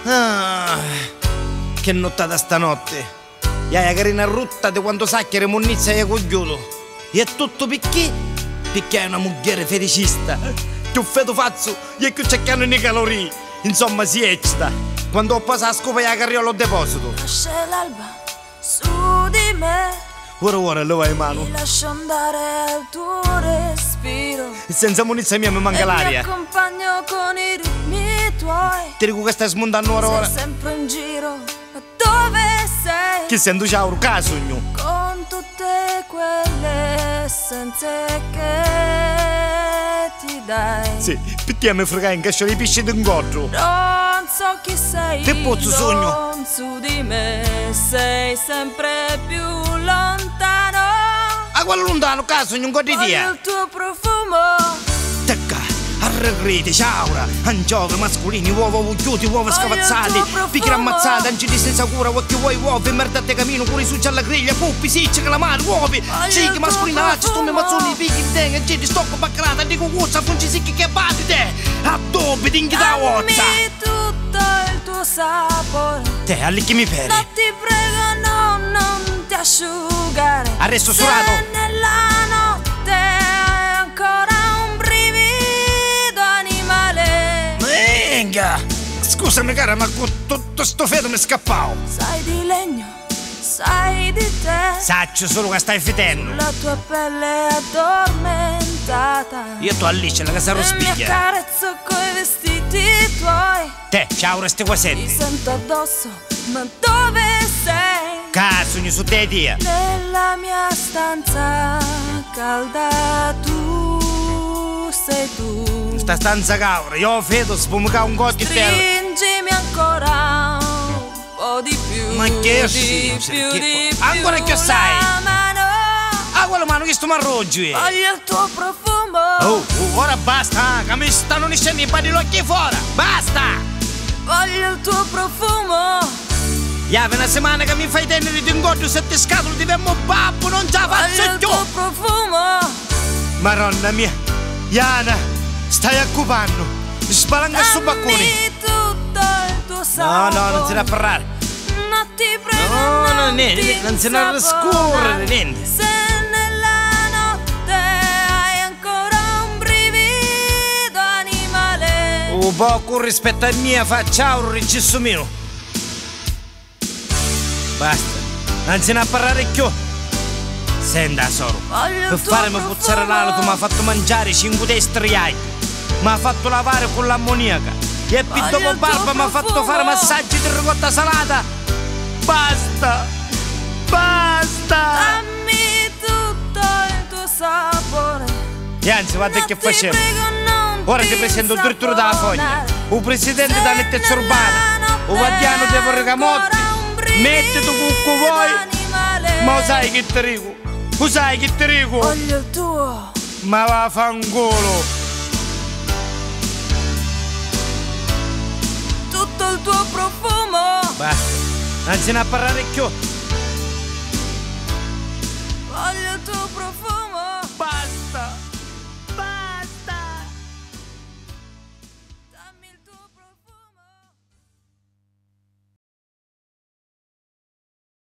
Ah, che nottata stanotte! Iaia carina rutta di quantu sacchi ri munnizza ia cugghiutu. E tuttu picchì? Picchì haiu na mugghieri feticista. Cchiù fetu fazzu e cchiù ci acchianunu i calorii. Insomma si eccita quantu posa a scupa e a carriola o depositu. Nasce l'alba su di me. Ora ora levai manu. Mi lascio andare al tuo respiro. Senza munnizza mia mi manca E mi l'aria. accompagno con i ritmi tuoi. Ti dicu ca stai smuntannu ora ora. Sei sempre in giro, ma dove sei? Chi sentu ciauru? Ca sugnu. Con tutte quelle essenze che ti dai. Si, pi tia mi fricai 'n casciolu 'i pisci di 'ncoddu. Non so chi sei, Pippuzzu sugnu. non su di me, sei sempre più lontano. A quali luntanu? Ca sugnu 'ncoddu 'i tia. Voglio il tuo profumo. Tecca, arregriti, ciaura, anciovi, masculini, uova vugghiuti, uova scavazzati, pichiri ammazzati, ancili senza cura, occhi vuoi uovi, merda te caminu, curi succi alla griglia, puppi, sicci, calamari, uovi, cichi, masculini, alacci, stummi, mazzuni, pichi, denghe, ancili, stocco, baccalata, di cucuzza, funci sicchi, che battite, addobbi, dinchi da ozza. Dammi tutto il tuo sapore. Te, allicchimi i peri. No, ti prego, no, non ti asciugare. Arresto surato. Se nella notte hai ancora un brivido animale. Minchia! Scusami cara, ma cu tuttu stu fetu mi scappau. Sai di legno, sai di te. Sacciu sulu ca stai fitennu. La tua pelle addormentata. Io tu allicciala ca s'arruspigghia. E mi accarezzo coi vestiti tuoi. Te, ciauru sti quasetti. Ti sento addosso, ma dove sei? Ca sugnu sutta 'e tia. Nella mia stanza calda tu sei tu. Sta stanza caura, io fetu sbumicau un cocchi terra. Stringimi ancora un po' di più. Ma che di più, di più. Ancora chiossai. La mano. Ah, quale mano, chistu m'arruggiu è. Voglio il tuo profumo. Oh, oh, ora basta, ca mi stannu niscennu i padilocchi fora. Basta! Voglio il tuo profumo. Iavi na simana ca mi fai teniri di ncoddu setti scatuli di vemmu babbu, non ci 'a fazzu Voglio il cchiù! tuo profumo. Maronna mia, Iana, stai accupannu, sbalanga ssu baccuni. Dammi tutto il tuo No, sapore. no, non si n'ha parrari. No, ti prego, No, no, non nenti, ti non si n'ha riscurriri, nenti. Se nella notte hai ancora un brivido animale. U pocu rispettu a mia fa ciauru ri gissuminu. Basta, non si n'ha parrari cchiù. Senta, soru, Voglio pi farimi puzzari l'alitu m'ha fattu mangiari cincu testi ri agghiu, m'ha fattu lavari cu l'ammoniaca e pi dopu barba m'ha fattu fari massaggi di ricotta salata. Basta! Basta! Dammi tutto il tuo sapore. E anzi, guarda No, che ti facemu. prego, non Ora ti ti presento u direttore dâ Fogna, insaponare. u presidente dâ Se nettezza nella urbana, u notte guardiano dê Vorricamotti. ancora un Mettiti cu cu brivido voi, animale. ma u sai chi ti ricu? U sai chi ti ricu? Voglio il tuo. Ma vafangulu! Tutto il tuo profumo. Basta, non si n'ha parrari cchiù.